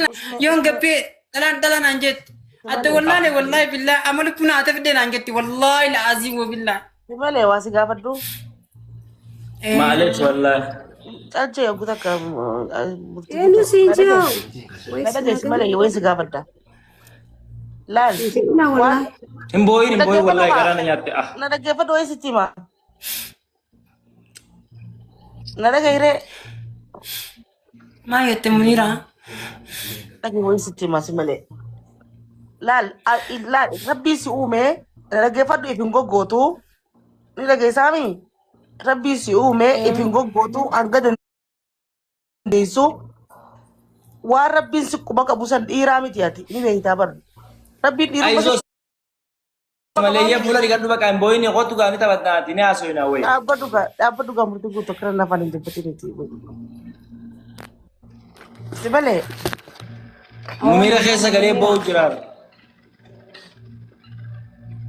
Yoon gabbee dhalaan dhala naan jetti. Adda wallaahi wallaahi billaa amali kun haata fidee naan jetti wallaahi la'azii wa billaa. Si malee waa si gaafadhu. Maaliif wallaahi. Calchee yogguu takka murtii Eenyu guutuu. siin Na jiru? dhageessi. Na dhageessi malee wayi si gaafadha. Laal. Jedhina Waan wallaahi. Hin boo'in na hin boo'in dhaggeeffadhu wallaahi kaa. garaa na nyaatte ah. Na dhaggeeffadhu wayi sitti hima. Na dhagahiree. Maa jette Muniraa? Dhagee wayi sitti hima si malee. Laal laal rabbii si uume na dhaggeeffadhu if hin goggootu. Ni dhageessaami. Rabbii si uume if hin goggootu hanga dandeessu. Waan rabbiin si quba qabu san dhiiraa miti ati ni beektaa bar. Rabbiin dhiirummaa si Ayizoo quba qabaa maleeyya miti. fuula dhiqadhu bakka hin boo'in kottu gaanii taphatnaati ni haasofina wayi. Dhaabbadhu gaa dhaabbadhu gaa murtii guutuu akkana nafaan hin dubbatin miti. Si malee Miira keessa galee boo'u jira.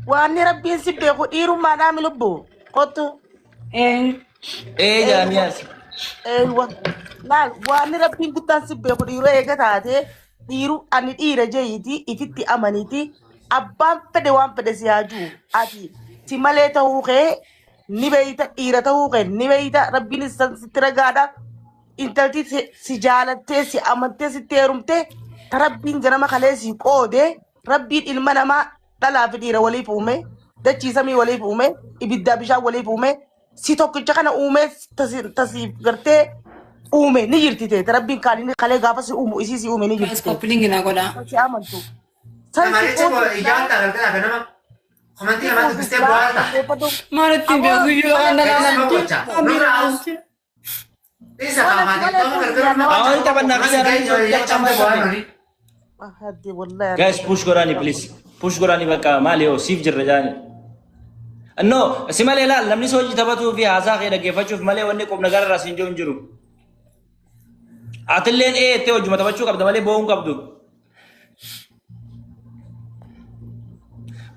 waan rabbiin si beeku dhiirummaadhaa mi lubbu kottu. Ee jaamiyaas. Eeywa. Laal waan rabbiin guddaan si beeku dhiiroo eega taate dhiiru ani dhiira jeeyiiti ifitti amaniiti abbaan fedhe waan fedhe si haa jiru ati si malee ta'uu kee ni beeyta dhiira ta'uu kee ni beeyta rabbiin san sitti ragaadha intalti si jaalattee si amantee sitti heerumte ta rabbiin ganama kalee si qoode rabbiin ilma namaa dhalaa fi dhiira waliif uume dachii samii waliif uume ibiddaa bishaan waliif uume si tokkicha kana uume tasiif gartee uume ni jirti teete rabbiin kaan inni kalee gaafa si uumu isii si uume ni jirti Guys teete koppiliingi naa godhaa. si amantu san si Namaricha fuutu ijaan ta'a galgala ganama. si Komantii namaa dubbistee fuutu bu'aa ta'a. dhaggeeffadhu Maal ittiin aboo beeku si iyyuu malee waan dhalaa Eessa naan nama gocha. Nurra haus. Isa waan qaamaa si malee xiqqoo fuutu galgala nama nama Awwan gocha. taphannaa Mas kan gahee jedhanii jecha hunda bu'aa nuri. Hadde wallahi Guys push godhaani please. Push godhaani bakka maali yoo siif jirra jaani. No si malee laal namni soojii taphatuu fi haasaa kee dhaggeeffachuuf malee wanni qubna gararraa siin jiru hin jiru. Atilleen ee jettee hojuma taphachuu qabda malee boo'uu hin qabdu.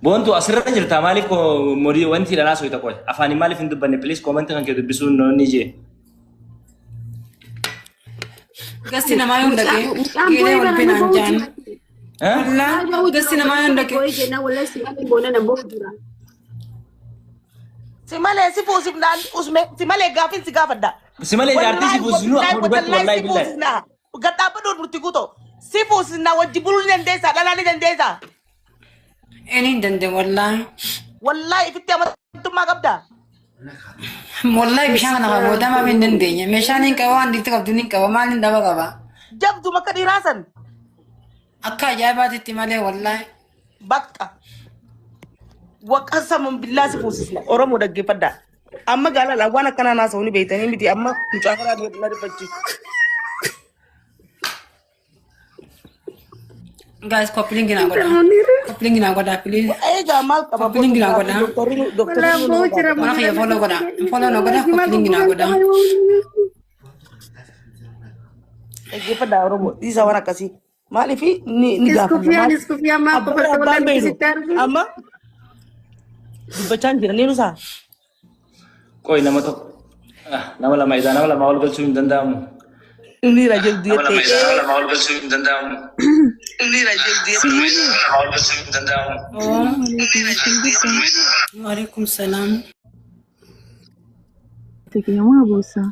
Boontu asirra jirta maaliif modii wanti dhanaa soyita qoy afaaniin maaliif hin dubbanne please comment kan kee dubbisuun ni jee. Gasti namaa yoon dhaqee Mucaan geelee boo'ee wal bara na binaan boo'u jaan. jira. Eh? Wallaa Maal boo'u jira gasti namaa obboleessa yoon dhaqee. boo'ee jennaan wallahi si malee boona na boo'u jira. si malee si fuusifnaan usme si malee gaafin si gaafadha. Si malee jaartii si Wallaahi fuusisnu wallaahi akkuma dhugatti wallaahi wallaahi si billahi. fuusisnaa. Gadhaabbadhu murtii guutuu. Si fuusisnaa wajji buluu ni dandeessaa dhalaa ni dandeessaa. Inni hin danda'u wallaahi. Wallaahi ifitti amantummaa qabdaa. Wallaahi bishaan kana kan booda maaf hin dandeenye. Meeshaan hin qaba waan dhiirti qabdu hin qaba maal hin dhaba qaba. Jabdu makka dhiiraa san Akka ajaa'ibaatitti malee wallaahi. bakka. Waqasa billaa si fuusisna. Oromoo dhaggeeffadhaa. Amma gaalala waan akkanaa naasa'u ni beektanii miti amma mucaa kanaa na rifachiisu. Guys koppiliingi naa godhaa. Koppiliingi naa godhaa please. Eegaa maal qaba Koppiliingi naa godhaa. doktorri doktorri Wallahi nu boo'u jira gaafata. Mana kiyya follow godhaa. Follow na godhaa koppiliingi naa godhaa. Dhaggeeffadhaa Oromoo dhiisa waan akkasii. Maaliif ni ni gaafanna Iskuufiyaan maal iskuufiyaan maal abbaan qofarta abbaan wallahi beeynu sitti argu. amma dubbachaa hin jiran ni nusaa. Qoy nama tokko nama lama isaa nama lama ol galchuu hin danda'amu. Inni rajab Nama lama jettee isaa nama lama ol galchuu hin danda'amu. inni rajab Si jettee malee Nama lama ol galchuu hin danda'amu. Waalaikum salaam. Maa boossa.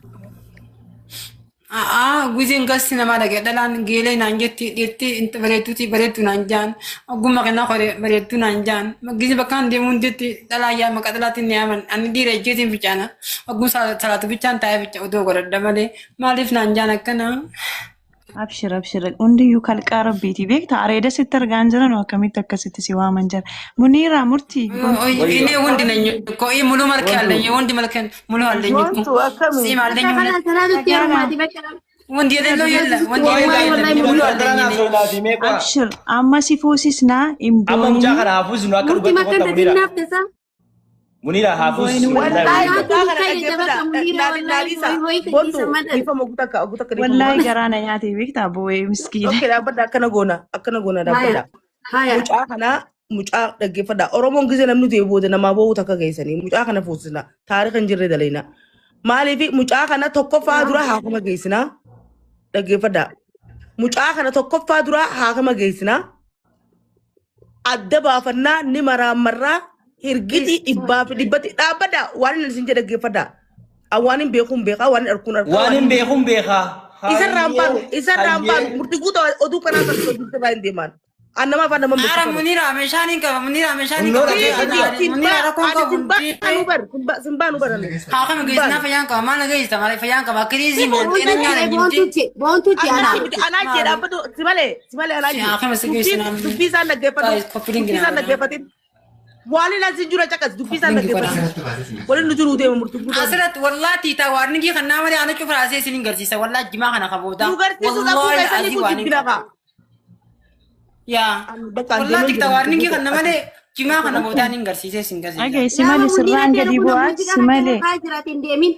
A'aa guzeen gasti namaa dhaqee dhalaan geelee naan jetti dhiirti inta bareedduuti bareeddu naan jaan ogummaa kennaa kore bareeddu naan jaan gizi bakkaan deemu hundetti dhalaa yaa maqaa dhalaatiin ni yaaman ani dhiira ejjeetiin ficaana ogummaa salaatu bichaan taa'ee fica odoo godhadha malee maaliif naan jaan akkana. Abshir abshir hundiyyuu kalqaa rabbiiti beekta areeda sitti argaan jiran akkamitti akkasitti si waaman jira. Muniiraa murtii bontu. Inni hundi nanyukko mulu malkee allenye hundi malkeen mulu allenyukko Wantu akkami siima allenye Bakka hundi kana salaatutti Nagaadha. heerumaati bakka hundi yedelloo yella hundi Qoy yedelloo guys yella wallahi namni mulu bakka dhala allenye. naaf mee qo'a. Abshir amma si fuusisnaa hin Amma mucaa booyini. kana hafuusnu akka murtii dhugatti makka qotta Muniira. tatinnaaf tasa. Muniira Hin hafuusnu booyini wallaahi Wallaahi Muniira. mucaa kana Salaatutti ka'e dhaggeeffadhaa. jabaka muniira Naadhi wallahi naadhiisa. hoy hoy Bontu fedhiisa madal. dhiifama ogu takka ogu takka dhiifama Wallaahi godha. garaa na nyaate beektaa boo'ee miskiina. Okkee dhaabbadha akkana goona akkana goona Haya dhaabbadha. haya. Mucaa kana mucaa dhaggeeffadha. Oromoon gisee namni du'e booda namaa boo'u takka geessanii mucaa kana fuusisna. Taarika hin jirre daleena. Maaliif mucaa kana tokkoffaa dura haakuma geessina dhaggeeffadha. Mucaa kana tokkoffaa duraa haakama geessinaa. Adda baafannaa ni maraammarraa hirgiti dhibbaa fi dhibbatti dhaabbadhaa waan inni isin jedhe dhaggeeffadhaa. Waan hin beekuun beekaa waan hin arkuun arkaa. Waan hin beekuun beekaa. Isarraa hin baanu murtii guutuu oduu kanaa kan hojii irraa hin deeman. An nama afaan nama Ara beeku. Munira meeshaan hin qaba Munira meeshaan hin qaba. Munira rakkoon qabu. Simbaa nu barame. Haa kama geessinaa fayyaan qaba maal geessita maal fayyaan qaba kiriizii moonteena nyaara jimti. Boontuutti anaa. Anaa jee dhaabbatu si malee anaa Si haa kama si geessinaa. jee. Dubbii isaan dhaggeeffatu. Dubbii isaan dhaggeeffatin. Waan inni asiin jiru caqas dubbii isaan dhaggeeffatu. Waliin nu jiru deema murtii guutuu. Asirratti wallaahi tiitaa waan inni kan nama malee ana cufra asee isin hin garsiisa wallaahi jimaa kana qabooda. Nu garsiisuu dhabuu keessanii kun jibbina kaa. Yaa wallaahi tiitaa waan inni kan nama malee jimaa kana boodaan hin garsiisee isin garsiisa. Dhagaye si malee sirraan gadi bu'aa si malee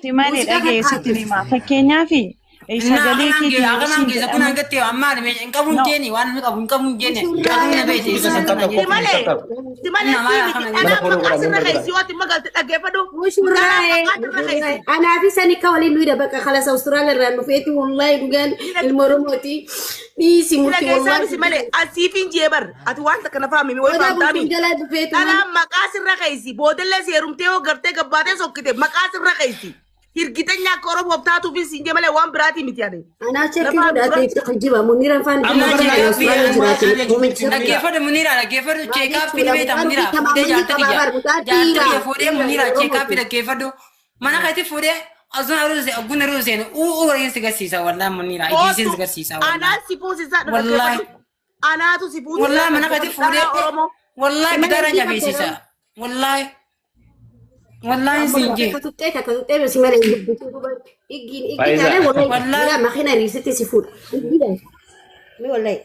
si malee dhagaye sitti himaa. Fakkeenyaaf sagalee keetiin Akamaan siin geessa kun jedhamu. hangatti ammaa hin qabu hin jeeni waan inni qabu hin qabu hin jeeni. Qabu na beekte isa Tap tap Si malee si malee Nama si miti kana anaa maqaa sirra keessi yoo ati magaalte dhaggeeffadhu. Mushurraa'ee. Maqaa sirra keessi. Anaa fi sani akka waliin nuyi bakka kalasa Austraaliyaa irraa dhufeeti wallahi dhugaan ilma Oromooti. Dhiisi Sila murtii keessaa wallahi. si malee asiif hin jee bar ati waan takka na faamimi wayi Odaa faamtaami. bultuun jalaa dhufeeti. Dhalaa maqaa sirra keessi boodallee si heerumtee yoo gartee gabbaatee sokkite maqaa sirra keessi. Hirgitanya akka Oromoof taatuufis hin jee malee waan biraatii miti ani. Anaa chekkii godhaatee kijiba Muniraan faana Amma biyya bara Austraaliyaa jiraate. Dhaggeeffadhu Munira dhaggeeffadhu cheekaappii ni beekta Munira fuudhee jaarta kiyya jaarta kiyya fuudhee Munira cheekaappii dhaggeeffadhu mana keetti fuudhee asuun aruuse ogguun aruuseen uu waliin si garsiisa wallaahi Munira ijiiseen si garsiisa Anaa wallaahi si fuusisaa Wallaahi. dhaggeeffadhu. Anaatu si fuusisaa. wallaahi mana keetti fuudhee Dhalaa Oromoo. wallaahi bitaara jabeessisa wallaahi wallaahi siin jee Kakatuttee kakatuttee si malee hin dubbitu. Iggiin iggiin Faayisaa. taanaan wallahi Wallaahi. makiina riisitti si fuudha. Iggiidhaan. Mi wallahi.